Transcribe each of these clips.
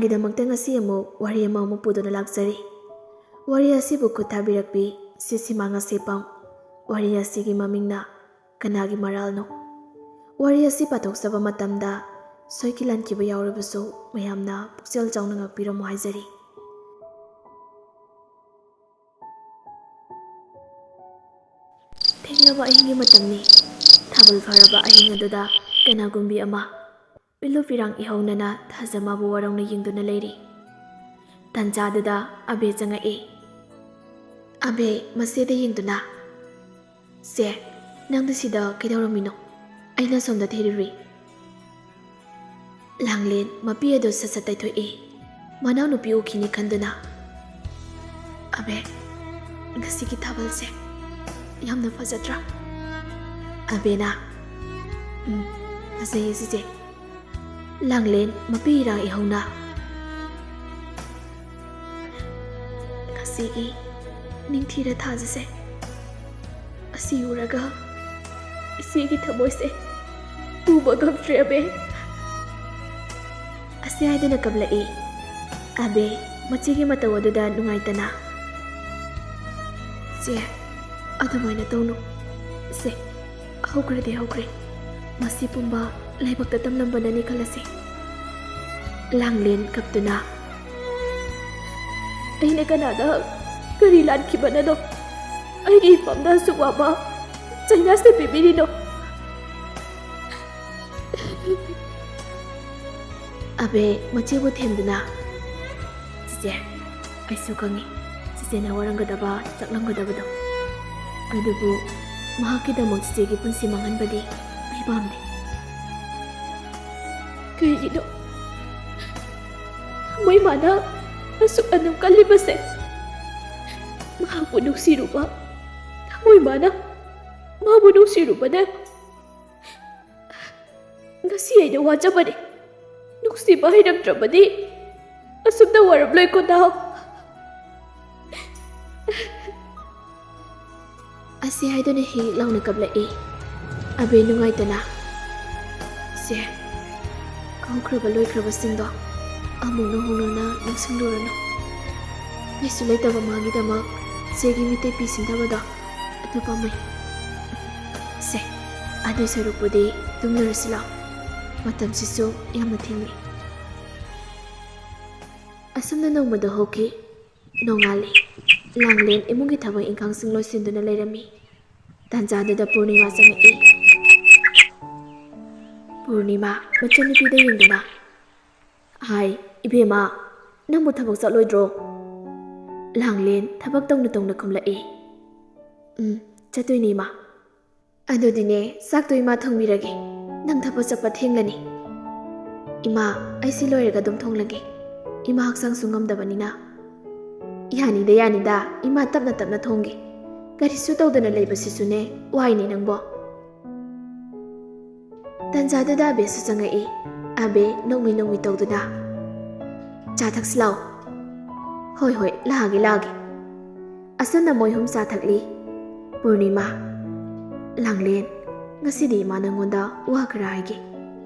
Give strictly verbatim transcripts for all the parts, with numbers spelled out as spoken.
ꯑꯩꯒꯤꯗꯃꯛꯇ ꯉꯁꯤ ꯑꯃꯨꯛ ꯋꯥꯔꯤ ꯑꯃꯃꯨꯛ ꯄꯨꯗꯨꯅ ꯂꯥꯛꯆꯔꯤ꯫ ꯋꯥꯔꯤ ꯑꯁꯤꯕꯨ ꯈꯨꯠ ꯊꯥꯕꯤꯔꯛꯄꯤ ꯁꯤ ꯁꯤꯃꯥ ꯉꯁꯤꯄꯥꯎ꯫ ꯋꯥꯔꯤ ꯑꯁꯤꯒꯤ ꯃꯃꯤꯡꯅ ꯀꯅꯥꯒꯤ ꯃꯔꯥꯜꯅꯣ? ꯋꯥꯔꯤ ꯑꯁꯤ ꯄꯥꯊꯣꯛꯆꯕ ꯃꯇꯝꯗ ꯁꯣꯏꯈꯤ ꯂꯥꯟꯈꯤꯕ ꯌꯥꯎꯔꯕꯁꯨ ꯃꯌꯥꯝꯅ ꯄꯨꯛꯆꯦꯜ ꯆꯥꯎꯅ ꯉꯥꯛꯄꯤꯔꯝꯃꯨ ꯍꯥꯏꯖꯔꯤ꯫ ꯊꯦꯡꯂꯕ ꯑꯍꯤꯡꯒꯤ ꯃꯇꯝꯅꯤ꯫ ꯊꯥꯕꯜ ꯐꯔꯕ ꯑꯍꯤꯡ ꯑꯗꯨꯗ ꯀꯅꯥꯒꯨꯝꯕꯤ ꯑꯃ ꯄꯤꯂꯨ ꯄꯤꯔꯥꯡ ꯏꯍꯧꯅꯅ ꯊꯥꯖꯃꯥꯕꯨ ꯋꯥꯔꯧꯅ ꯌꯦꯡꯗꯨꯅ ꯂꯩꯔꯤ꯫ ꯇꯟꯖꯥꯗꯨꯗ ꯑꯕꯦ ꯆꯪꯉꯛꯏ꯫ ꯑꯕꯦ ꯃꯆꯦꯗ ꯌꯦꯡꯗꯨꯅ, "ꯆꯦ, ꯅꯪꯗꯤ ꯁꯤꯗ ꯀꯩꯗꯧꯔꯝꯃꯤꯅꯣ? ꯑꯩꯅ ꯁꯣꯝꯗ ꯊꯤꯔꯨꯔꯤ꯫" ꯂꯥꯡꯂꯦꯟ ꯃꯄꯤ ꯑꯗꯨ ꯁꯠ ꯁꯠ ꯇꯩꯊꯣꯛꯏ꯫ ꯃꯅꯥꯎꯅꯨꯄꯤ ꯎꯈꯤꯅꯤ ꯈꯟꯗꯨꯅ, "ꯑꯕꯦ, ꯉꯁꯤꯒꯤ ꯊꯥꯕꯜꯁꯦ ꯌꯥꯝꯅ ꯐꯖꯗ꯭ꯔꯥ?" ꯑꯕꯦꯅ, "ꯎꯝ, ꯐꯖꯩꯌꯦ ꯆꯤꯆꯦ꯫" ꯂꯥꯡꯂꯦꯟ ꯃꯄꯤ ꯏꯔꯥꯡ ꯏꯍꯧꯅ, "ꯉꯁꯤꯒꯤ ꯅꯤꯡꯊꯤꯔ ꯊꯥꯖꯁꯦ ꯑꯁꯤ ꯎꯔꯒ ꯏꯆꯦꯒꯤ ꯊꯃꯣꯏꯁꯦ ꯄꯨꯕ ꯉꯝꯗ꯭ꯔꯦ ꯑꯕꯦ꯫" ꯑꯁꯤ ꯍꯥꯏꯗꯨꯅ ꯀꯞꯂꯛꯏ꯫ ꯑꯕꯦ ꯃꯆꯦꯒꯤ ꯃꯇꯧ ꯑꯗꯨꯗ ꯅꯨꯡꯉꯥꯏꯇꯅ, "ꯆꯦ, ꯑꯗꯨꯃꯥꯏꯅ ꯇꯧꯅꯨ꯫ ꯁꯦ, ꯍꯧꯈ꯭ꯔꯗꯤ ꯍꯧꯈ꯭ꯔꯦ꯫ ꯃꯁꯤ ꯄꯨꯝꯕ ꯂꯥꯏꯕꯛꯇ ꯇꯝꯂꯝꯕꯅꯅꯤ ꯈꯜꯂꯁꯤ꯫" ꯂꯥꯡꯂꯦꯟ ꯀꯞꯇꯨꯅ, "ꯑꯩꯅ ꯀꯅꯥꯗ ꯀꯔꯤ ꯂꯥꯟꯈꯤꯕꯅꯅꯣ ꯑꯩꯒꯤ ꯏꯄꯥꯝꯗ ꯑꯁꯨꯛ ꯋꯥꯕ ꯆꯩꯅꯥꯁꯦ ꯄꯤꯕꯤꯔꯤꯅꯣ?" ꯑꯕꯦ ꯃꯆꯦꯕꯨ ꯊꯦꯝꯗꯨꯅ, "ꯆꯤꯆꯦ, ꯑꯩꯁꯨ ꯈꯪꯉꯤ ꯆꯤꯆꯦꯅ ꯋꯥꯔꯝꯒꯗꯕ, ꯆꯥꯛꯂꯝꯒꯗꯕꯗꯣ꯫ ꯑꯗꯨꯕꯨ ꯃꯍꯥꯛꯀꯤꯗꯃꯛ ꯆꯤꯆꯦꯒꯤ ꯄꯨꯟꯁꯤ ꯃꯥꯡꯍꯟꯕꯗꯤ ꯑꯩ ꯄꯥꯝꯗꯦ꯫" "ꯀꯩꯒꯤꯅꯣ ꯊꯃꯣꯏ ꯃꯥꯅ ꯑꯁꯨꯛ ꯑꯗꯨꯝ ꯀꯜꯂꯤꯕꯁꯦ? ꯃꯍꯥꯛꯄꯨ ꯅꯨꯡꯁꯤꯔꯨꯕ ꯊꯃꯣꯏ ꯃꯥꯅ ꯃꯥꯕꯨ ꯅꯨꯡꯁꯤꯔꯨꯕꯅ ꯉꯁꯤ ꯑꯩꯅ ꯋꯥꯖꯕꯅꯤ꯫ ꯅꯨꯡꯁꯤꯕ ꯍꯩꯔꯝꯗ꯭ꯔꯕꯗꯤ ꯑꯁꯨꯝꯅ ꯋꯥꯔꯝꯂꯣꯏꯀꯣ ꯅꯥꯎ꯫" ꯑꯁꯤ ꯍꯥꯏꯗꯨꯅ ꯍꯤꯛ ꯂꯥꯎꯅ ꯀꯞꯂꯛꯏ꯫ ꯑꯕꯦ ꯅꯨꯡꯉꯥꯏꯇꯅ, "ꯆꯦ, ꯍꯧꯈ꯭ꯔꯕ ꯂꯣꯏꯈ꯭ꯔꯕꯁꯤꯡꯗꯣ ꯑꯃꯨꯛꯅ ꯍꯣꯡꯅꯅ ꯅꯤꯡꯁꯤꯡꯂꯨꯔꯅꯨ꯫ ꯀꯩꯁꯨ ꯂꯩꯇꯕ ꯃꯥꯒꯤꯗꯃꯛ ꯆꯦꯒꯤ ꯃꯤꯠꯇꯩ ꯄꯤ ꯁꯤꯟꯊꯕꯗꯣ ꯑꯗꯨ ꯄꯥꯝꯃꯩ꯫ ꯁꯦ, ꯑꯗꯨꯏ ꯁꯔꯨꯛꯄꯨꯗꯤ ꯇꯨꯝꯅꯔꯁꯤ ꯂꯥꯎ꯫ ꯃꯇꯝꯁꯤꯁꯨ ꯌꯥꯝꯅ ꯊꯦꯡꯂꯦ꯫ ꯑꯁꯨꯝꯅ ꯅꯣꯡꯃꯗꯣ ꯍꯧꯈꯤ꯫ ꯅꯣꯡꯉꯥꯜꯂꯦ꯫ ꯂꯥꯡꯂꯦꯟ ꯏꯃꯨꯡꯒꯤ ꯊꯕꯛ ꯏꯪꯈꯥꯡꯁꯤꯡ ꯂꯣꯏꯁꯤꯟꯗꯨꯅ ꯂꯩꯔꯝꯃꯤ꯫ ꯇꯥꯟꯖꯥꯗꯨꯗ ꯄꯨꯔꯅꯤꯃꯥ ꯆꯪꯉꯛꯏ꯫ ꯄꯨꯔꯅꯤꯃꯥ ꯃꯆꯟꯅꯨꯄꯤꯗ ꯌꯦꯡꯗꯨꯅ, "ꯍꯥꯏ, ꯏꯕꯦꯝꯃ, ꯅꯪꯕꯨ ꯊꯕꯛ ꯆꯠꯂꯣꯏꯗ꯭ꯔꯣ?" ꯂꯥꯡꯂꯦꯟ ꯊꯕꯛ ꯇꯧꯅ ꯇꯧꯅ ꯈꯨꯝꯂꯛꯏ꯫ "ꯎꯝ, ꯆꯠꯇꯣꯏꯅꯦ, ꯏꯃꯥ꯫" "ꯑꯗꯨꯗꯤꯅꯦ, ꯆꯥꯛꯇꯣ ꯏꯃꯥ ꯊꯣꯡꯕꯤꯔꯒꯦ꯫ ꯅꯪ ꯊꯕꯛ ꯆꯠꯄ ꯊꯦꯡꯂꯅꯤ꯫" "ꯏꯃꯥ, ꯑꯩ ꯁꯤ ꯂꯣꯏꯔꯒ ꯑꯗꯨꯝ ꯊꯣꯡꯂꯒꯦ꯫ ꯏꯃꯥ ꯍꯛꯆꯥꯡꯁꯨ ꯉꯝꯗꯕꯅꯤꯅ꯫" "ꯌꯥꯅꯤꯗ, ꯌꯥꯅꯤꯗ꯫ ꯏꯃꯥ ꯇꯞꯅ ꯇꯞꯅ ꯊꯣꯡꯒꯦ꯫ ꯀꯔꯤꯁꯨ ꯇꯧꯗꯅ ꯂꯩꯕꯁꯤꯁꯨꯅꯦ, ꯋꯥꯏꯅꯦ ꯅꯪꯕꯣ꯫" ꯇꯟꯖꯥꯗꯨꯗ ꯑꯕꯦꯁꯨ ꯆꯪꯉꯛꯏ꯫ ꯑꯕꯦ ꯅꯣꯛꯃꯤ ꯅꯣꯛꯃꯤ ꯇꯧꯗꯨꯅ, "ꯆꯥ ꯊꯛꯁꯤ ꯂꯥꯎ꯫" "ꯍꯣꯏ, ꯍꯣꯏ, ꯂꯥꯛꯑꯒꯦ, ꯂꯥꯛꯑꯒꯦ꯫" ꯑꯁꯨꯝꯅ ꯃꯣꯏ ꯑꯍꯨꯝ ꯆꯥ ꯊꯛꯂꯤ꯫ ꯄꯨꯔꯅꯤꯃꯥ, "ꯂꯥꯡꯂꯦꯟ, ꯉꯁꯤꯗꯤ ꯏꯃꯥ ꯅꯪꯉꯣꯟꯗ ꯋꯥ ꯈꯔ ꯍꯥꯏꯒꯦ꯫"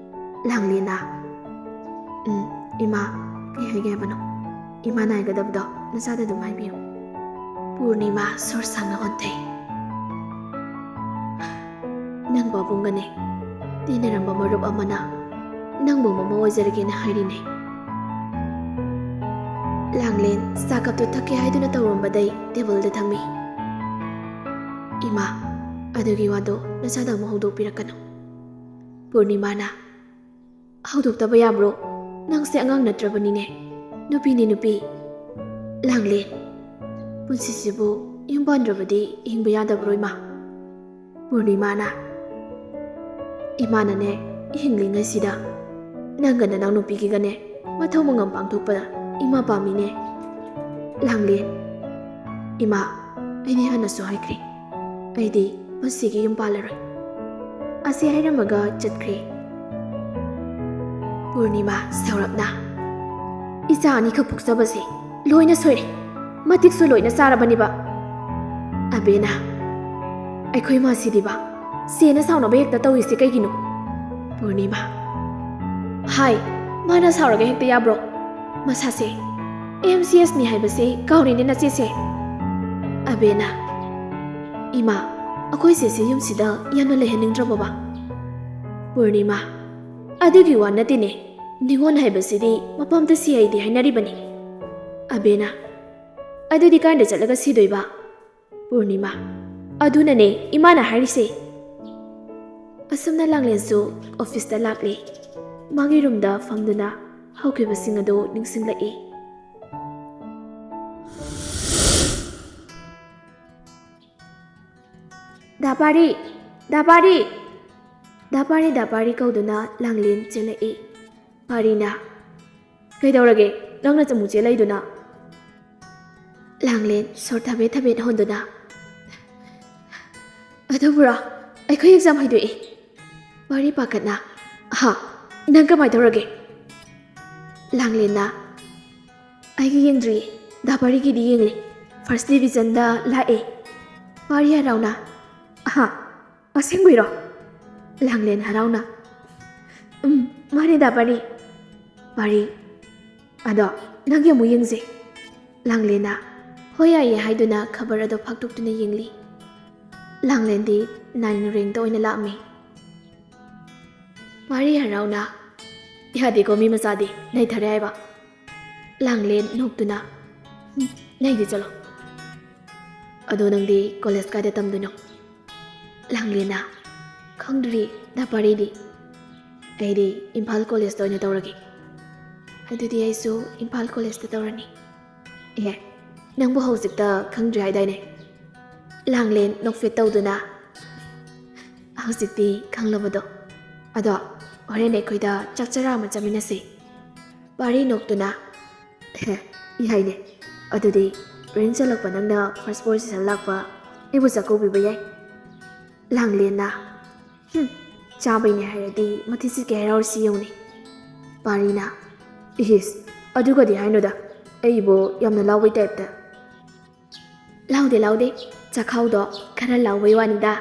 ꯂꯥꯡꯂꯦꯟꯅ, "ꯎꯝ, ꯏꯃꯥ, ꯀꯩ ꯍꯥꯏꯒꯦ ꯍꯥꯏꯕꯅꯣ? ꯏꯃꯥꯅ ꯍꯥꯏꯒꯗꯕꯗꯣ ꯅꯆꯥꯗ ꯑꯗꯨꯝ ꯍꯥꯏꯕꯤꯌꯨ꯫" ꯄꯨꯔꯅꯤꯃꯥ ꯁꯣꯔ ꯁꯥꯡꯅ ꯍꯣꯟꯊꯩ꯫ "ꯅꯪ ꯄꯥꯕꯨꯡꯒꯅꯦ ꯇꯤꯟꯅꯔꯝꯕ ꯃꯔꯨꯞ ꯑꯃꯅ ꯅꯪꯕꯨ ꯃꯃꯧ ꯑꯣꯏꯖꯔꯒꯦꯅ ꯍꯥꯏꯔꯤꯅꯦ꯫" ꯂꯥꯡꯂꯦꯟ ꯆꯥ ꯀꯞꯇꯨ ꯊꯛꯀꯦ ꯍꯥꯏꯗꯨꯅ ꯇꯧꯔꯝꯕꯗꯩ ꯇꯦꯕꯜꯗ ꯊꯝꯃꯤ꯫ "ꯏꯃꯥ, ꯑꯗꯨꯒꯤ ꯋꯥꯗꯣ ꯅꯆꯥꯗ ꯑꯃꯨꯛ ꯍꯧꯗꯣꯛꯄꯤꯔꯛꯀꯅꯨ꯫" ꯄꯨꯔꯅꯤꯃꯥꯅ, "ꯍꯧꯗꯣꯛꯇꯕ ꯌꯥꯕ꯭ꯔꯣ? ꯅꯪꯁꯦ ꯑꯉꯥꯡ ꯅꯠꯇ꯭ꯔꯕꯅꯤꯅꯦ꯫ ꯅꯨꯄꯤꯅꯤ, ꯅꯨꯄꯤ꯫" ꯂꯥꯡꯂꯦꯟ, "ꯄꯨꯟꯁꯤꯁꯤꯕꯨ ꯌꯨꯝ ꯄꯥꯟꯗ꯭ꯔꯕꯗꯤ ꯍꯤꯡꯕ ꯌꯥꯗꯕ꯭ꯔꯣ, ꯏꯃꯥ?" ꯄꯨꯔꯅꯤꯃꯥꯅ, "ꯏꯃꯥꯅꯅꯦ, ꯍꯤꯡꯂꯤꯉꯩꯁꯤꯗ ꯅꯪꯒ ꯅꯅꯥꯎꯅꯨꯄꯤꯒꯤꯒꯅꯦ ꯃꯊꯧ ꯃꯉꯝ ꯄꯥꯡꯊꯣꯛꯄꯗ ꯏꯃꯥ ꯄꯥꯝꯃꯤꯅꯦ꯫" ꯂꯥꯡꯂꯦꯟ, "ꯏꯃꯥ, ꯑꯩꯗꯤ ꯍꯥꯟꯅꯁꯨ ꯍꯥꯏꯈ꯭ꯔꯦ, ꯑꯩꯗꯤ ꯄꯨꯟꯁꯤꯒꯤ ꯌꯨꯝ ꯄꯥꯜꯂꯔꯣꯏ꯫" ꯑꯁꯤ ꯍꯥꯏꯔꯝꯃꯒ ꯆꯠꯈ꯭ꯔꯦ꯫ ꯄꯨꯔꯅꯤꯃꯥ ꯁꯥꯎꯔꯞꯅ, "ꯏꯆꯥ ꯑꯅꯤꯈꯛ ꯄꯣꯛꯆꯕꯁꯦ ꯂꯣꯏꯅ ꯁꯣꯏꯔꯦ, ꯃꯇꯤꯛꯁꯨ ꯂꯣꯏꯅ ꯆꯥꯔꯕꯅꯦꯕ꯫" ꯑꯕꯦꯅ, "ꯑꯩꯈꯣꯏ ꯃꯥꯁꯤꯗꯤꯕ, ꯆꯦꯅ ꯁꯥꯎꯅꯕ ꯍꯦꯛꯇ ꯇꯧꯔꯤꯁꯦ ꯀꯩꯒꯤꯅꯣ?" ꯄꯨꯔꯅꯤꯃꯥ, "ꯍꯥꯏ, ꯃꯥꯅ ꯁꯥꯎꯔꯒ ꯍꯦꯛꯇ ꯌꯥꯕ꯭ꯔꯣ? ꯃꯁꯥꯁꯦ ꯑꯦꯝ ꯁꯤ ꯑꯦꯁꯅꯤ ꯍꯥꯏꯕꯁꯦ ꯀꯥꯎꯔꯦꯅꯦ ꯅꯆꯦꯁꯦ꯫ ꯑꯕꯦꯅ, "ꯏꯃꯥ, ꯑꯩꯈꯣꯏ ꯆꯦꯁꯦ ꯌꯨꯝꯁꯤꯗ ꯌꯥꯝꯅ ꯂꯩꯍꯟꯅꯤꯡꯗ꯭ꯔꯕꯣꯕ?" ꯄꯨꯔꯅꯤꯃꯥ, "ꯑꯗꯨꯒꯤ ꯋꯥ ꯅꯠꯇꯦꯅꯦ, ꯅꯤꯉꯣꯜ ꯍꯥꯏꯕꯁꯤꯗꯤ ꯃꯄꯥꯝꯗ ꯁꯤ ꯍꯩꯗꯤ ꯍꯥꯏꯅꯔꯤꯕꯅꯤ꯫" ꯑꯕꯦꯅ, "ꯑꯗꯨꯗꯤ ꯀꯥꯏꯗ ꯆꯠꯂꯒ ꯁꯤꯗꯣꯏꯕ?" ꯄꯨꯔꯅꯤꯃꯥ, "ꯑꯗꯨꯅꯅꯦ ꯏꯃꯥꯅ ꯍꯥꯏꯔꯤꯁꯦ꯫" ꯑꯁꯨꯝꯅ ꯂꯥꯡꯂꯦꯟꯁꯨ ꯑꯣꯐꯤꯁꯇ ꯂꯥꯛꯂꯦ꯫ ꯃꯥꯒꯤ ꯔꯨꯝꯗ ꯐꯝꯗꯨꯅ ꯍꯧꯈꯤꯕꯁꯤꯡ ꯑꯗꯨ ꯅꯤꯡꯁꯤꯡꯂꯛꯏ꯫ "ꯗꯥ ꯄꯥꯔꯤ! ꯗꯥ ꯄꯥꯔꯤ!" ꯗꯥ ꯄꯥꯔꯤ, ꯗꯥ ꯄꯥꯔꯤ ꯀꯧꯗꯨꯅ ꯂꯥꯡꯂꯦꯟ ꯆꯦꯜꯂꯛꯏ꯫ ꯄꯥꯔꯤꯅ, "ꯀꯩꯗꯧꯔꯒꯦ? ꯅꯪꯅ ꯆꯃꯨ ꯆꯦꯜꯂꯛꯏꯗꯨꯅ?" ꯂꯥꯡꯂꯦꯟ ꯁꯣꯔ ꯊꯕꯦꯠ ꯊꯕꯦꯠ ꯍꯣꯟꯗꯨꯅ, "ꯑꯗꯨꯕꯨꯔꯣ, ꯑꯩꯈꯣꯏ ꯑꯦꯛꯖꯥꯝ ꯍꯥꯏꯗꯣꯛꯑꯦ꯫" ꯄꯥꯔꯤ ꯄꯥꯈꯠꯅ, "ꯍꯥ? ꯅꯪ ꯀꯃꯥꯏ ꯇꯧꯔꯒꯦ?" ꯂꯥꯡꯂꯦꯟꯅ, "ꯑꯩꯒꯤ ꯌꯦꯡꯗ꯭ꯔꯤꯌꯦ, ꯗꯥ ꯄꯥꯔꯤꯒꯤꯗꯤ ꯌꯦꯡꯂꯦ꯫ ꯐꯥꯔꯁ ꯗꯤꯕꯤꯖꯟꯗ ꯂꯥꯛꯑꯦ꯫" ꯄꯥꯔꯤ ꯍꯔꯥꯎꯅ, "ꯑꯍꯥ, ꯑꯁꯦꯡꯕꯩꯔꯣ?" ꯂꯥꯡꯂꯦꯟ ꯍꯔꯥꯎꯅ, "ꯎꯝ, ꯃꯥꯅꯦ ꯗꯥ ꯄꯥꯔꯤ꯫" ꯄꯥꯔꯤ, "ꯑꯗꯣ ꯅꯪꯒꯤ ꯑꯃꯨꯛ ꯌꯦꯡꯁꯦ꯫" ꯂꯥꯡꯂꯦꯟꯅ, "ꯍꯣꯏ, ꯌꯥꯏꯌꯦ" ꯍꯥꯏꯗꯨꯅ ꯈꯕꯔ ꯑꯗꯣ ꯐꯥꯛꯇꯣꯛꯇꯨꯅ ꯌꯦꯡꯂꯤ꯫ ꯂꯥꯡꯂꯦꯟꯗꯤ ꯅꯥꯏꯟ ꯔꯦꯡꯗ ꯑꯣꯏꯅ ꯂꯥꯛꯑꯝꯃꯤ꯫ ꯄꯥꯔꯤ ꯍꯔꯥꯎꯅ, "ꯌꯥꯗꯦꯀꯣ ꯃꯤ ꯃꯆꯥꯗꯤ, ꯅꯩꯊꯔꯦ ꯍꯥꯏꯕ꯫" ꯂꯥꯡꯂꯦꯟ ꯅꯣꯛꯇꯨꯅ, "ꯍꯨꯝ, ꯅꯩꯗꯤ ꯆꯠꯂꯣ꯫ ꯑꯗꯣ ꯅꯪꯗꯤ ꯀꯣꯂꯦꯖ ꯀꯥꯏꯗ ꯇꯝꯗꯣꯏꯅꯣ?" ꯂꯥꯡꯂꯦꯟꯅ, "ꯈꯪꯗ꯭ꯔꯤ ꯗꯥ ꯄꯥꯔꯤꯗꯤ꯫ ꯑꯩꯗꯤ ꯏꯝꯐꯥꯜ ꯀꯣꯂꯦꯖꯇ ꯑꯣꯏꯅ ꯇꯧꯔꯒꯦ꯫" "ꯑꯗꯨꯗꯤ ꯑꯩꯁꯨ ꯏꯝꯐꯥꯜ ꯀꯣꯂꯦꯖꯇ ꯇꯧꯔꯅꯤ꯫" "ꯑꯦ, ꯅꯪꯕꯨ ꯍꯧꯖꯤꯛꯇ ꯈꯪꯗ꯭ꯔꯤ ꯍꯥꯏꯗꯥꯏꯅꯦ?" ꯂꯥꯡꯂꯦꯟ ꯅꯣꯛꯐꯦꯠ ꯇꯧꯗꯨꯅ, "ꯍꯧꯖꯤꯛꯇꯤ ꯈꯪꯂꯕꯗꯣ꯫ ꯑꯗꯣ ꯍꯣꯔꯦꯟ ꯑꯩꯈꯣꯏꯗ ꯆꯥꯛ ꯆꯔꯥ ꯑꯃ ꯆꯥꯃꯤꯟꯅꯁꯤ꯫" ꯄꯥꯔꯤ ꯅꯣꯛꯇꯨꯅ, "ꯍꯦ, ꯌꯥꯏꯅꯦ꯫ ꯑꯗꯨꯗꯤ ꯔꯦꯡ ꯆꯜꯂꯛꯄ ꯅꯪꯅ ꯐꯥꯔꯁ ꯄꯣꯖꯤꯁꯟ ꯂꯥꯛꯄ, ꯑꯩꯕꯨ ꯆꯥꯛꯀꯧꯕꯤꯕ ꯌꯥꯏ꯫" ꯂꯥꯡꯂꯦꯟꯅ, "ꯍꯨꯝ, ꯆꯥꯕꯩꯅꯦ ꯍꯥꯏꯔꯗꯤ ꯃꯊꯤ ꯁꯤꯠꯀꯦ ꯍꯥꯏꯔꯥꯎꯔꯤꯁꯤ ꯌꯦꯡꯉꯨꯅꯦ꯫" ꯄꯥꯔꯤꯅ, "ꯏꯁ, ꯑꯗꯨꯒꯗꯤ ꯍꯥꯏꯅꯨꯗ, ꯑꯩꯕꯨ ꯌꯥꯝꯅ ꯂꯥꯎꯕꯩ ꯇꯥꯏꯞꯇ꯫" "ꯂꯥꯎꯗꯦ, ꯂꯥꯎꯗꯦ, ꯆꯥꯛꯈꯥꯎꯗꯣ ꯈꯔ ꯂꯥꯎꯕꯩ ꯋꯥꯅꯤꯗ꯫"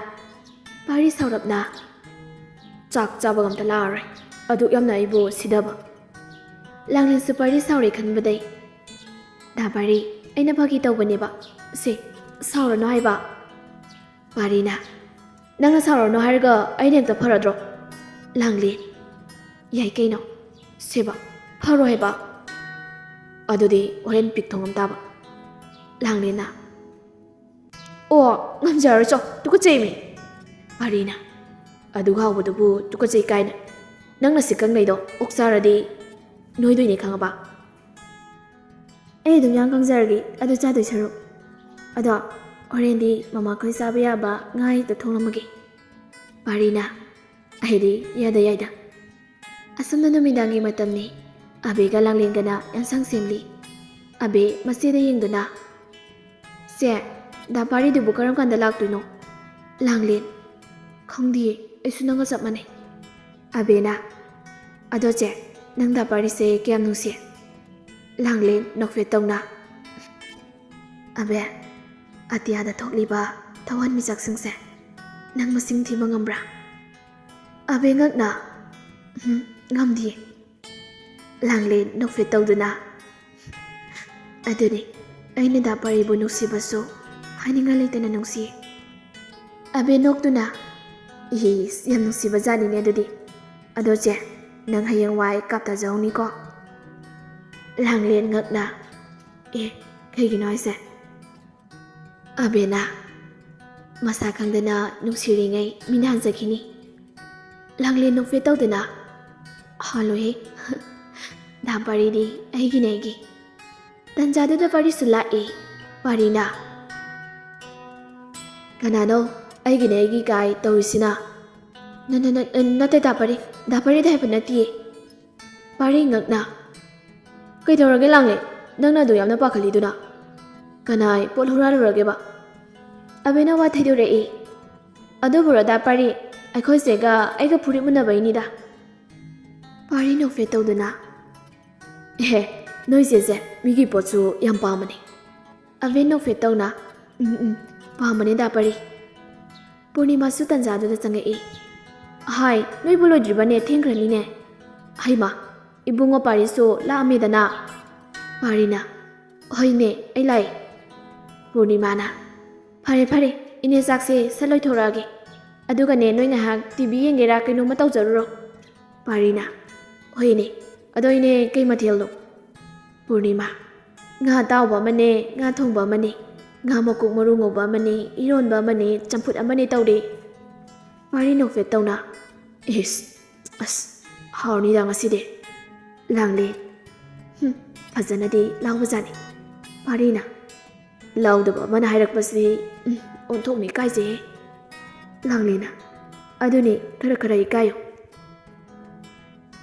ꯄꯥꯔꯤ ꯁꯥꯎꯔꯞꯅ, "ꯆꯥꯛ ꯆꯥꯕꯒ ꯑꯝꯇ ꯂꯥꯛꯑꯔꯣꯏ, ꯑꯗꯨꯛ ꯌꯥꯝꯅ ꯑꯩꯕꯨ ꯁꯤꯗꯕ꯫" ꯂꯥꯡꯂꯦꯟꯁꯨ ꯄꯥꯔꯤ ꯁꯥꯎꯔꯦ ꯈꯟꯕꯗꯩ, "ꯗꯥ ꯄꯥꯔꯤ, ꯑꯩꯅ ꯐꯥꯒꯤ ꯇꯧꯕꯅꯦꯕ꯫ ꯁꯦ, ꯁꯥꯎꯔꯅꯨ ꯍꯥꯏꯕ꯫" ꯄꯥꯔꯤꯅ, "ꯅꯪꯅ ꯁꯥꯎꯔꯅꯨ ꯍꯥꯏꯔꯒ ꯑꯩꯅ ꯍꯦꯛꯇ ꯐꯔꯗ꯭ꯔꯣ?" ꯂꯥꯡꯂꯦꯟ, "ꯌꯥꯏ ꯀꯩꯅꯣ꯫ ꯁꯦꯕ, ꯐꯔꯣ ꯍꯥꯏꯕ꯫ ꯑꯗꯨꯗꯤ ꯍꯣꯔꯦꯟ ꯄꯤꯛ ꯊꯣꯡꯉꯝ ꯇꯥꯕ꯫" ꯂꯥꯡꯂꯦꯟꯅ, "ꯑꯣ, ꯉꯝꯖꯔꯔꯣꯏ, ꯆꯣ, ꯇꯨꯀꯠꯆꯩꯃꯤ꯫" ꯄꯥꯔꯤꯅ, "ꯑꯗꯨꯛ ꯍꯥꯎꯕꯗꯨꯕꯨ ꯇꯨꯀꯠꯆꯩ ꯀꯥꯏꯅ꯫ ꯅꯪꯅ ꯁꯤ ꯀꯪꯂꯩꯗꯣ ꯑꯣꯛ ꯆꯥꯔꯗꯤ ꯅꯣꯏꯗꯣꯏꯅꯦ, ꯈꯪꯉꯕ?" "ꯑꯩ ꯑꯗꯨꯝ ꯌꯥꯝ ꯀꯪꯖꯔꯒꯦ, ꯑꯗꯨ ꯆꯥꯗꯣꯏ ꯁꯔꯨꯛ꯫ ꯑꯗꯣ ꯍꯣꯔꯦꯟꯗꯤ ꯃꯃꯥꯈꯣꯏ ꯆꯥꯕ ꯌꯥꯕ ꯉꯥ ꯍꯦꯛꯇ ꯊꯣꯡꯂꯝꯃꯒꯦ꯫" ꯄꯥꯔꯤꯅ, "ꯑꯩꯗꯤ ꯌꯥꯗ ꯌꯥꯏꯗ꯫" ꯑꯁꯣꯝꯗ ꯅꯨꯃꯤꯗꯥꯡꯒꯤ ꯃꯇꯝꯅꯤ꯫ ꯑꯕꯦꯒ ꯂꯥꯡꯂꯦꯟꯒꯅ ꯌꯦꯟꯁꯥꯡ ꯁꯦꯝꯂꯤ꯫ ꯑꯕꯦ ꯃꯆꯦꯗ ꯌꯦꯡꯗꯨꯅ, "ꯆꯦ, ꯗꯥ ꯄꯥꯔꯤꯗꯨꯕꯨ ꯀꯔꯝ ꯀꯥꯟꯗ ꯂꯥꯛꯇꯣꯏꯅꯣ?" ꯂꯥꯡꯂꯦꯟ, "ꯈꯪꯗꯤꯌꯦ, ꯑꯩꯁꯨ ꯅꯪꯒ ꯆꯞ ꯃꯥꯟꯅꯩ꯫" ꯑꯕꯦꯅ, "ꯑꯗꯣ ꯆꯦ, ꯅꯪ ꯗꯥ ꯄꯥꯔꯤꯁꯦ ꯀꯌꯥꯝ ꯅꯨꯡꯁꯤ?" ꯂꯥꯡꯂꯦꯟ ꯅꯣꯛꯐꯦꯠ ꯇꯧꯅ, "ꯑꯕꯦ, ꯑꯇꯤꯌꯥꯗ ꯊꯣꯛꯂꯤꯕ ꯊꯋꯥꯟꯃꯤꯆꯥꯛꯁꯤꯡꯁꯦ ꯅꯪ ꯃꯁꯤꯡ ꯊꯤꯕ ꯉꯝꯕ꯭ꯔꯥ?" ꯑꯕꯦ ꯉꯛꯅ, "ꯎꯝ, ꯉꯝꯗꯤꯌꯦ꯫" ꯂꯥꯡꯂꯦꯟ ꯅꯣꯛꯐꯦꯠ ꯇꯧꯗꯨꯅ, "ꯑꯗꯨꯅꯤ, ꯑꯩꯅ ꯗꯥ ꯄꯥꯔꯤꯕꯨ ꯅꯨꯡꯁꯤꯕꯁꯨ ꯍꯥꯏꯅꯤꯡꯉꯥꯏ ꯂꯩꯇꯅ ꯅꯨꯡꯁꯤ꯫" ꯑꯕꯦ ꯅꯣꯛꯇꯨꯅ, "ꯏꯁ, ꯌꯥꯝ ꯅꯨꯡꯁꯤꯕ ꯖꯥꯠꯅꯤꯅꯦ ꯑꯗꯨꯗꯤ꯫ ꯑꯗꯣ ꯆꯦ, ꯅꯪ ꯍꯌꯦꯡꯋꯥꯏ ꯀꯥꯞꯊꯖꯍꯧꯅꯤꯀꯣ꯫" ꯂꯥꯡꯂꯦꯟ ꯉꯛꯅ, "ꯑꯦ, ꯀꯩꯒꯤꯅꯣ ꯍꯥꯏꯁꯦ?" ꯑꯕꯦꯅ, "ꯃꯁꯥ ꯈꯪꯗꯅ ꯅꯨꯡꯁꯤꯔꯤꯉꯩ ꯃꯤꯅ ꯍꯟꯖꯈꯤꯅꯤ꯫" ꯂꯥꯡꯂꯦꯟ ꯅꯣꯛꯐꯦꯠ ꯇꯧꯗꯨꯅ, "ꯍꯥꯜꯂꯣꯍꯦ꯫ ꯗꯥ ꯄꯥꯔꯤꯗꯤ ꯑꯩꯒꯤꯅꯦ, ꯑꯩꯒꯤ꯫" ꯇꯟꯖꯥꯗꯨꯗ ꯄꯥꯔꯤꯁꯨ ꯂꯥꯛꯏ꯫ ꯄꯥꯔꯤꯅ, "ꯀꯅꯥꯅꯣ ꯑꯩꯒꯤꯅꯦ, ꯑꯩꯒꯤ ꯀꯥꯏ ꯇꯧꯔꯤꯁꯤꯅ?" "ꯅ-, ꯅ-, ꯅ-, ꯅꯠꯇꯦ ꯗꯥ ꯄꯥꯔꯤ, ꯗꯥ ꯄꯥꯔꯤꯗ ꯍꯥꯏꯕ ꯅꯠꯇꯤꯌꯦ꯫" ꯄꯥꯔꯤ ꯉꯛꯅ, "ꯀꯩꯗꯧꯔꯒꯦ ꯂꯥꯡꯂꯦꯟ? ꯅꯪꯅ ꯑꯗꯨ ꯌꯥꯝꯅ ꯄꯥꯈꯠꯂꯤꯗꯨꯅ? ꯀꯅꯥꯏ ꯄꯣꯠ ꯍꯨꯔꯥꯜꯂꯨꯔꯒꯦꯕ?" ꯑꯕꯦꯅ ꯋꯥ ꯊꯩꯗꯣꯔꯛꯏ꯫ "ꯑꯗꯨꯕꯨꯔꯣ ꯗꯥ ꯄꯥꯔꯤ, ꯑꯩꯈꯣꯏ ꯆꯦꯒ ꯑꯩꯒ ꯐꯨꯔꯤꯠ ꯃꯨꯟꯅꯕꯩꯅꯤꯗ꯫" ꯄꯥꯔꯤ ꯅꯣꯛꯐꯦꯠ ꯇꯧꯗꯨꯅ, "ꯑꯦꯍꯦ, ꯅꯣꯏ ꯆꯦꯁꯦ ꯃꯤꯒꯤ ꯄꯣꯠꯁꯨ ꯌꯥꯝ ꯄꯥꯝꯕꯅꯦ꯫" ꯑꯕꯦ ꯅꯣꯛꯐꯦꯠ ꯇꯧꯅ, "ꯎꯝ, ꯎꯝ, ꯄꯥꯝꯕꯅꯦ ꯗꯥ ꯄꯥꯔꯤ꯫" ꯄꯨꯔꯅꯤꯃꯥꯁꯨ ꯇꯟꯖꯥꯗꯨꯗ ꯆꯪꯉꯛꯏ꯫ "ꯍꯥꯏ, ꯅꯣꯏꯕꯨ ꯂꯣꯏꯗ꯭ꯔꯤꯕꯅꯦ? ꯊꯦꯡꯈ꯭ꯔꯅꯤꯅꯦ꯫" "ꯍꯩꯃꯥ, ꯏꯕꯨꯡꯉꯣ ꯄꯥꯔꯤꯁꯨ ꯂꯥꯛꯑꯝꯃꯦꯗꯅ꯫ ꯄꯥꯔꯤꯅ, "ꯍꯣꯏꯅꯦ, ꯑꯩ ꯂꯥꯛꯑꯦ꯫" ꯄꯨꯔꯅꯤꯃꯥꯅ, "ꯐꯔꯦ ꯐꯔꯦ, ꯏꯅꯦ ꯆꯥꯛꯁꯦ ꯁꯠ ꯂꯣꯏꯊꯣꯔꯛꯑꯒꯦ꯫ ꯑꯗꯨꯒꯅꯦ, ꯅꯣꯏ ꯉꯥꯏꯍꯥꯛ ꯇꯤ ꯚꯤ ꯌꯦꯡꯒꯦꯔꯥ ꯀꯩꯅꯣꯝꯃ ꯇꯧꯖꯔꯨꯔꯣ꯫" ꯄꯥꯔꯤꯅ, "ꯍꯣꯏꯅꯦ, ꯑꯗꯣ ꯏꯅꯦ ꯀꯩ ꯃꯊꯦꯜꯅꯣ?" ꯄꯨꯔꯅꯤꯃꯥ, "ꯉꯥ ꯑꯇꯥꯎꯕ ꯑꯃꯅꯦ, ꯉꯥ ꯊꯣꯡꯕ ꯑꯃꯅꯦ, ꯉꯥ ꯃꯀꯣꯛ ꯃꯔꯨ ꯉꯧꯕ ꯑꯃꯅꯦ, ꯏꯔꯣꯟꯕ ꯑꯃꯅꯦ, ꯆꯝꯐꯨꯠ ꯑꯃꯅꯦ ꯇꯧꯔꯦ꯫" ꯄꯥꯔꯤ ꯅꯣꯛꯐꯦꯠ ꯇꯧꯅ, "ꯏꯁ, ꯑꯁ, ꯍꯥꯎꯔꯅꯤꯗ ꯉꯁꯤꯗꯤ꯫" ꯂꯥꯡꯂꯦꯟ, "ꯍꯨꯝ, ꯐꯖꯅꯗꯤ ꯂꯥꯎꯕꯖꯥꯠꯅꯤ꯫" ꯄꯥꯔꯤꯅ, "ꯂꯥꯎꯗꯕ ꯑꯃꯅ ꯍꯥꯏꯔꯛꯄꯁꯤꯗꯤ, ꯎꯝ, ꯑꯣꯟꯊꯣꯛꯅ ꯏꯀꯥꯏꯖꯩꯍꯦ꯫" ꯂꯥꯡꯂꯦꯟꯅ, "ꯑꯗꯨꯅꯤ, ꯈꯔ ꯈꯔ ꯏꯀꯥꯏꯌꯨ꯫"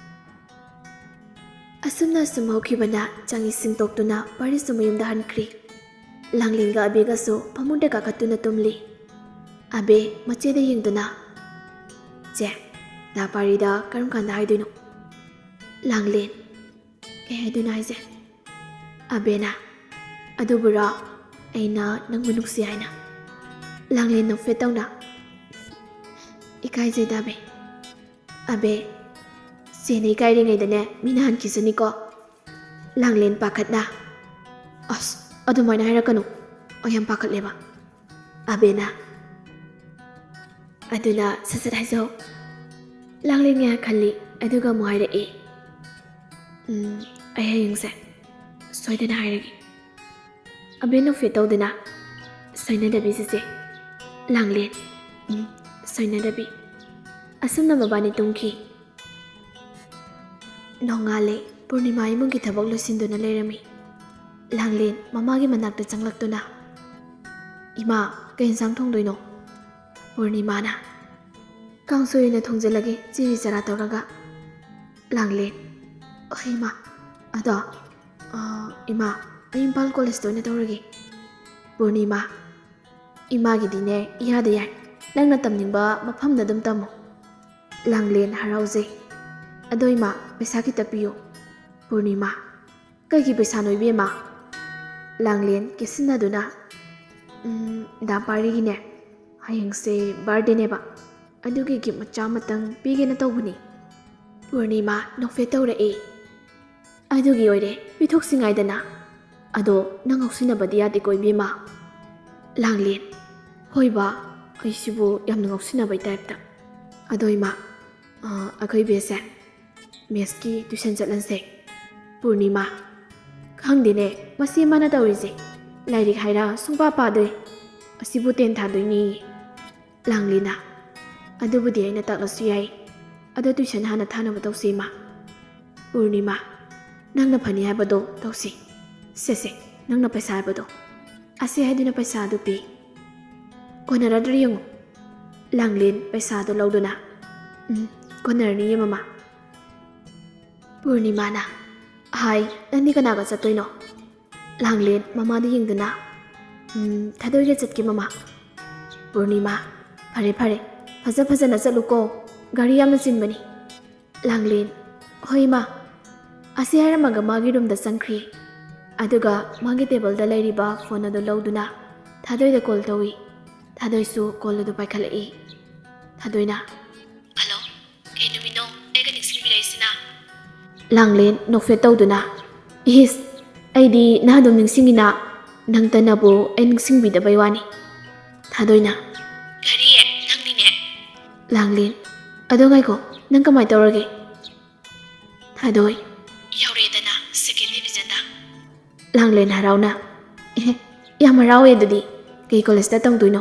ꯑꯁꯨꯝꯅ ꯑꯁꯨꯝ ꯍꯧꯈꯤꯕꯅ ꯆꯪꯏ ꯁꯤꯡꯇꯣꯛꯇꯨꯅ ꯄꯥꯔꯤꯁꯨ ꯃꯌꯨꯝꯗ ꯍꯟꯈ꯭ꯔꯤ꯫ ꯂꯥꯡꯂꯦꯟꯒ ꯑꯕꯦꯒꯁꯨ ꯐꯃꯨꯡꯗ ꯀꯥꯈꯠꯇꯨꯅ ꯇꯨꯝꯂꯤ꯫ ꯑꯕꯦ ꯃꯆꯦꯗ ꯌꯦꯡꯗꯨꯅ, "ꯆꯦ, ꯗꯥ ꯄꯥꯔꯤꯗ ꯀꯔꯝ ꯀꯥꯟꯗ ꯍꯥꯏꯗꯣꯏꯅꯣ?" ꯂꯥꯡꯂꯦꯟ, "ꯀꯩ ꯍꯥꯏꯗꯣꯏꯅꯣ ꯍꯥꯏꯁꯦ?" ꯑꯕꯦꯅ, "ꯑꯗꯨꯕꯨꯔꯣ, ꯑꯩꯅ ꯅꯪꯕꯨ ꯅꯨꯡꯁꯤ ꯍꯥꯏꯅ꯫" ꯂꯥꯡꯂꯦꯟ ꯅꯣꯛꯐꯦꯠ ꯇꯧꯅ, "ꯏꯀꯥꯏꯖꯩꯗ ꯑꯕꯦ꯫" ꯑꯕꯦ, "ꯆꯦꯅ ꯏꯀꯥꯏꯔꯤꯉꯩꯗꯅꯦ ꯃꯤꯅ ꯍꯟꯈꯤꯁꯅꯤꯀꯣ꯫" ꯂꯥꯡꯂꯦꯟ ꯄꯥꯈꯠꯅ, "ꯑꯁ, ꯑꯗꯨꯃꯥꯏꯅ ꯍꯥꯏꯔꯛꯀꯅꯨ, ꯑꯩ ꯌꯥꯝ ꯄꯥꯈꯠꯂꯦꯕ꯫" ꯑꯕꯦꯅ, "ꯑꯗꯨꯅ ꯁꯠ ꯁꯠ ꯍꯥꯏꯖꯧ꯫" ꯂꯥꯡꯂꯦꯟ ꯉꯥꯏꯍꯥꯛ ꯈꯜꯂꯤ, ꯑꯗꯨꯒ ꯑꯃꯨꯛ ꯍꯥꯏꯔꯛꯏ, "ꯎꯝ, ꯑꯩ ꯍꯌꯦꯡꯁꯦ ꯁꯣꯏꯗꯅ ꯍꯥꯏꯔꯒꯦ꯫" ꯑꯕꯦ ꯅꯣꯛꯐꯦꯠ ꯇꯧꯗꯨꯅ, "ꯁꯣꯏꯅꯗꯕꯤ ꯆꯦꯆꯦ꯫" ꯂꯥꯡꯂꯦꯟ, "ꯎꯝ, ꯁꯣꯏꯅꯗꯕꯤ꯫" ꯑꯁꯨꯝꯅ ꯃꯕꯥꯅꯤ ꯇꯨꯝꯈꯤ꯫ ꯅꯣꯡꯉꯥꯜꯂꯦ꯫ ꯄꯨꯔꯅꯤꯃꯥ ꯏꯃꯨꯡꯒꯤ ꯊꯕꯛ ꯂꯣꯏꯁꯤꯟꯗꯨꯅ ꯂꯩꯔꯝꯃꯤ꯫ ꯂꯥꯡꯂꯦꯟ ꯃꯃꯥꯒꯤ ꯃꯅꯥꯛꯇ ꯆꯪꯂꯛꯇꯨꯅ, "ꯏꯃꯥ, ꯀꯩ ꯏꯟꯁꯥꯡ ꯊꯣꯡꯗꯣꯏꯅꯣ?" ꯄꯨꯔꯅꯤꯃꯥꯅ, "ꯀꯥꯡꯁꯣꯏ ꯑꯣꯏꯅ ꯊꯣꯡꯖꯤꯜꯂꯒꯦ, ꯆꯦꯔꯤ ꯆꯔꯥ ꯇꯧꯔꯒ꯫" ꯂꯥꯡꯂꯦꯟ, "ꯍꯣꯏ ꯏꯃꯥ꯫ ꯑꯗꯣ, ꯑ, ꯏꯃꯥ, ꯑꯩ ꯏꯝꯐꯥꯜ ꯀꯣꯂꯦꯖꯇ ꯑꯣꯏꯅ ꯇꯧꯔꯒꯦ꯫" ꯄꯨꯔꯅꯤꯃꯥ, "ꯏꯃꯥꯒꯤꯗꯤꯅꯦ ꯏꯌꯥꯗ ꯌꯥꯏ, ꯅꯪꯅ ꯇꯝꯅꯤꯡꯕ ꯃꯐꯝꯗ ꯑꯗꯨꯝ ꯇꯝꯃꯣ꯫" ꯂꯥꯡꯂꯦꯟ ꯍꯔꯥꯎꯖꯩ꯫ "ꯑꯗꯣ ꯏꯃꯥ, ꯄꯩꯁꯥ ꯈꯤꯇ ꯄꯤꯌꯨ꯫" ꯄꯨꯔꯅꯤꯃꯥ, "ꯀꯩꯒꯤ ꯄꯩꯁꯥꯅꯣ ꯏꯕꯦꯝꯃ?" ꯂꯥꯡꯂꯦꯟ ꯀꯦꯁꯤꯟꯅꯗꯨꯅ, "ꯎꯝ, ꯗꯥ ꯄꯥꯔꯤꯒꯤꯅꯦ, ꯍꯌꯦꯡꯁꯦ ꯕꯥꯔꯗꯦꯅꯦꯕ, ꯑꯗꯨꯒꯤ ꯒꯤꯐ ꯃꯆꯥ ꯑꯃꯇꯪ ꯄꯤꯒꯦꯅ ꯇꯧꯕꯅꯤ꯫" ꯄꯨꯔꯅꯤꯃꯥ ꯅꯣꯛꯐꯦꯠ ꯇꯧꯔꯛꯏ꯫ ꯑꯗꯨꯒꯤ ꯑꯣꯏꯔꯦ, ꯄꯤꯊꯣꯛꯁꯤ ꯉꯥꯏꯗꯅ꯫ ꯑꯗꯣ ꯅꯪ ꯉꯥꯎꯁꯤꯟꯅꯕꯗꯤ ꯌꯥꯗꯦꯀꯣ, ꯏꯕꯦꯝꯃ꯫ ꯂꯥꯡꯂꯦꯟ, ꯍꯣꯏꯕ, ꯑꯩꯁꯤꯕꯨ ꯌꯥꯝꯅ ꯉꯥꯎꯁꯤꯟꯅꯕꯩ ꯇꯥꯏꯞꯇ꯫ ꯑꯗꯣ ꯏꯃꯥ, ꯑ, ꯑꯩꯈꯣꯏ ꯕꯦꯁꯁꯦ ꯃꯦꯠꯁꯀꯤ ꯇ꯭ꯌꯨꯁꯟ ꯆꯠꯍꯟꯁꯦ꯫ ꯄꯨꯔꯅꯤꯃꯥ, ꯈꯪꯗꯦꯅꯦ, ꯃꯁꯤ ꯃꯥꯅ ꯇꯧꯔꯤꯁꯦ꯫ ꯂꯥꯏꯔꯤꯛ ꯍꯥꯏꯔ ꯁꯨꯡꯄꯥ ꯄꯥꯗꯦ꯫ ꯑꯁꯤꯕꯨ ꯇꯦꯟ ꯊꯥꯗꯣꯏꯅꯤ꯫ ꯂꯥꯡꯂꯦꯟꯅ, ꯑꯗꯨꯕꯨꯗꯤ ꯑꯩꯅ ꯇꯥꯛꯂꯁꯨ ꯌꯥꯏ, ꯑꯗꯣ ꯇ꯭ꯌꯨꯁꯟ ꯍꯥꯟꯅ ꯊꯥꯅꯕ ꯇꯧꯁꯤ ꯏꯃꯥ꯫ ꯄꯨꯔꯅꯤꯃꯥ, ꯅꯪꯅ ꯐꯅꯤ ꯍꯥꯏꯕꯗꯣ ꯇꯧꯁꯤ꯫ ꯁꯦ ꯁꯦ, ꯅꯪꯅ ꯄꯩꯁꯥ ꯍꯥꯏꯕꯗꯣ꯫ ꯑꯁꯦ ꯍꯥꯏꯗꯨꯅ ꯄꯩꯁꯥ ꯑꯗꯨ ꯄꯤ꯫ ꯀꯣꯟꯅꯔꯗ꯭ꯔꯥ ꯌꯦꯡꯉꯨ꯫ ꯂꯥꯡꯂꯦꯟ ꯄꯩꯁꯥꯗꯣ ꯂꯧꯗꯨꯅ, "ꯎꯝ, ꯀꯣꯟꯅꯔꯅꯤꯌꯦ ꯃꯃꯥ"꯫ ꯄꯨꯔꯅꯤꯃꯥꯅ, "ꯍꯥꯏ, ꯅꯪꯗꯤ ꯀꯅꯥꯒ ꯆꯠꯇꯣꯏꯅꯣ?" ꯂꯥꯡꯂꯦꯟ ꯃꯃꯥꯗ ꯌꯦꯡꯗꯨꯅ, "ꯎꯝ, ꯊꯥꯗꯣꯏꯒ ꯆꯠꯀꯦ ꯃꯃꯥ"꯫ ꯄꯨꯔꯅꯤꯃꯥ, "ꯐꯔꯦ ꯐꯔꯦ, ꯐꯖ ꯐꯖꯅ ꯆꯠꯂꯨꯀꯣ, ꯒꯥꯔꯤ ꯌꯥꯝꯅ ꯆꯤꯟꯕꯅꯤ"꯫ ꯂꯥꯡꯂꯦꯟ, "ꯍꯣꯏ ꯏꯃꯥ"꯫ ꯑꯁꯤ ꯍꯥꯏꯔꯝꯃꯒ ꯃꯥꯒꯤ ꯔꯨꯝꯗ ꯆꯪꯈ꯭ꯔꯤ꯫ ꯑꯗꯨꯒ ꯃꯥꯒꯤ ꯇꯦꯕꯜꯗ ꯂꯩꯔꯤꯕ ꯐꯣꯟ ꯑꯗꯨ ꯂꯧꯗꯨꯅ ꯊꯥꯗꯣꯏꯗ ꯀꯣꯜ ꯇꯧꯏ꯫ ꯊꯥꯗꯣꯏꯁꯨ ꯀꯣꯜ ꯑꯗꯨ ꯄꯥꯏꯈꯠꯂꯛꯏ꯫ ꯊꯥꯗꯣꯏꯅ, "ꯍꯜꯂꯣ, ꯀꯩ ꯅꯨꯃꯤꯠꯅꯣ ꯑꯩꯒ ꯅꯤꯡꯁꯤꯡꯕꯤꯔꯛꯏꯁꯤꯅ?" ꯂꯥꯡꯂꯦꯟ ꯅꯣꯛꯐꯦꯠ ꯇꯧꯗꯨꯅ, "ꯏꯁ, ꯑꯩꯗꯤ ꯅꯪ ꯑꯗꯨꯝ ꯅꯤꯡꯁꯤꯡꯉꯤꯅ, ꯅꯪꯇꯅꯕꯨ ꯑꯩ ꯅꯤꯡꯁꯤꯡꯕꯤꯗꯕꯩ ꯋꯥꯅꯤ"꯫ ꯊꯥꯗꯣꯏꯅ, "ꯀꯔꯤ? ꯅꯪꯅꯤꯅꯦ"꯫ ꯂꯥꯡꯂꯦꯟ, "ꯑꯗꯣ ꯉꯥꯏꯈꯣ, ꯅꯪ ꯀꯃꯥꯏ ꯇꯧꯔꯒꯦ?" ꯊꯥꯗꯣꯏ, "ꯌꯧꯔꯦꯗꯅ ꯁꯦꯀꯦꯟ ꯗꯤꯕꯤꯖꯟꯗ"꯫ ꯂꯥꯡꯂꯦꯟ ꯍꯔꯥꯎꯅ, "ꯑꯦꯍꯦ, ꯌꯥꯝ ꯍꯔꯥꯎꯋꯦ ꯑꯗꯨꯗꯤ꯫ ꯀꯩ ꯀꯣꯂꯦꯖꯇ ꯇꯝꯗꯣꯏꯅꯣ?"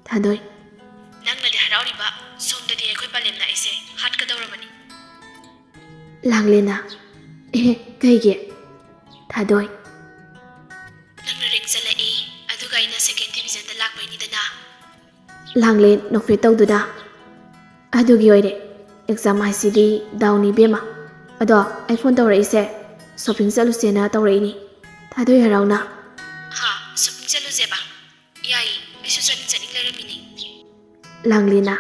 ꯊꯥꯗꯣꯏ, "ꯅꯪꯅꯗꯤ ꯍꯔꯥꯎꯔꯤꯕ, ꯁꯣꯝꯗꯗꯤ ꯑꯩꯈꯣꯏ ꯄꯂꯦꯝꯅ ꯑꯩꯁꯦ ꯍꯥꯠꯀꯗꯧꯔꯕꯅꯤ"꯫ ꯂꯥꯡꯂꯦꯟꯅ, "ꯑꯦꯍꯦ, ꯀꯩꯒꯤ?" ꯊꯥꯗꯣꯏ, "ꯅꯪꯅ ꯔꯦꯡ ꯆꯠꯂꯛꯏ, ꯑꯗꯨꯒ ꯑꯩꯅ ꯁꯦꯀꯦꯟ ꯗꯤꯕꯤꯖꯟꯗ ꯂꯥꯛꯄꯩꯅꯤꯗꯅ"꯫ ꯂꯥꯡꯂꯦꯟ ꯅꯣꯛꯐꯦꯠ ꯇꯧꯗꯨꯅ, "ꯑꯗꯨꯒꯤ ꯑꯣꯏꯔꯦ, ꯑꯦꯛꯖꯥꯝ ꯍꯥꯏꯁꯤꯗꯤ ꯗꯥꯎꯅꯤ ꯏꯕꯦꯝꯃ꯫ ꯑꯗꯣ ꯑꯩ ꯐꯣꯟ ꯇꯧꯔꯛꯏꯁꯦ ꯁꯣꯄꯤꯡ ꯆꯠꯂꯨꯁꯦꯅ ꯇꯧꯔꯛꯏꯅꯤ"꯫ ꯊꯥꯗꯣꯏ ꯍꯔꯥꯎꯅ, "ꯍꯥ, ꯁꯣꯄꯤꯡ ꯆꯠꯂꯨꯁꯦꯕ? ꯌꯥꯏꯌꯦ, ꯑꯩꯁꯨ ꯆꯠꯅꯤꯡ ꯆꯠꯅꯤꯡ ꯂꯩꯔꯝꯃꯤꯅꯤ"꯫ ꯂꯥꯡꯂꯦꯟꯅ,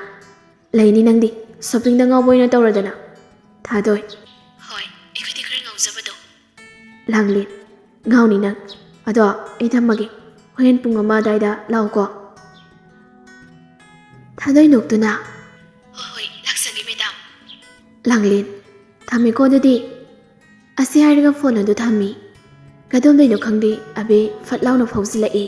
"ꯂꯩꯅꯤ ꯅꯪꯗꯤ, ꯁꯣꯄꯤꯡꯗ ꯉꯥꯎꯕ ꯑꯣꯏꯅ ꯇꯧꯔꯗꯅ"꯫ ꯊꯥꯗꯣꯏ, "ꯍꯣꯏ, ꯑꯩꯈꯣꯏꯗꯤ ꯈꯔ ꯉꯥꯎꯖꯕꯗꯣ"꯫ ꯂꯥꯡꯂꯦꯟ, "ꯉꯥꯎꯅꯤ ꯅꯪ꯫ ꯑꯗꯣ ꯑꯩ ꯊꯝꯃꯒꯦ, ꯍꯣꯔꯦꯟ ꯄꯨꯡ ꯑꯃ ꯑꯗꯨꯋꯥꯏꯗ ꯂꯥꯛꯎꯀꯣ"꯫ ꯊꯥꯗꯣꯏ ꯅꯣꯛꯇꯨꯅ, "ꯍꯣꯏ ꯍꯣꯏ, ꯂꯥꯛꯆꯒꯦ ꯃꯦꯗꯥꯝ"꯫ "ꯂꯥꯡꯂꯦꯟ, ꯊꯝꯃꯦꯀꯣ ꯑꯗꯨꯗꯤ꯫" ꯑꯁꯤ ꯍꯥꯏꯔꯒ ꯐꯣꯟ ꯑꯗꯨ ꯊꯝꯃꯤ꯫ ꯀꯗꯣꯝꯗꯩꯅꯣ ꯈꯪꯗꯦ, ꯑꯕꯦ ꯐꯠ ꯂꯥꯎꯅ ꯐꯥꯎꯖꯤꯜꯂꯛꯏ꯫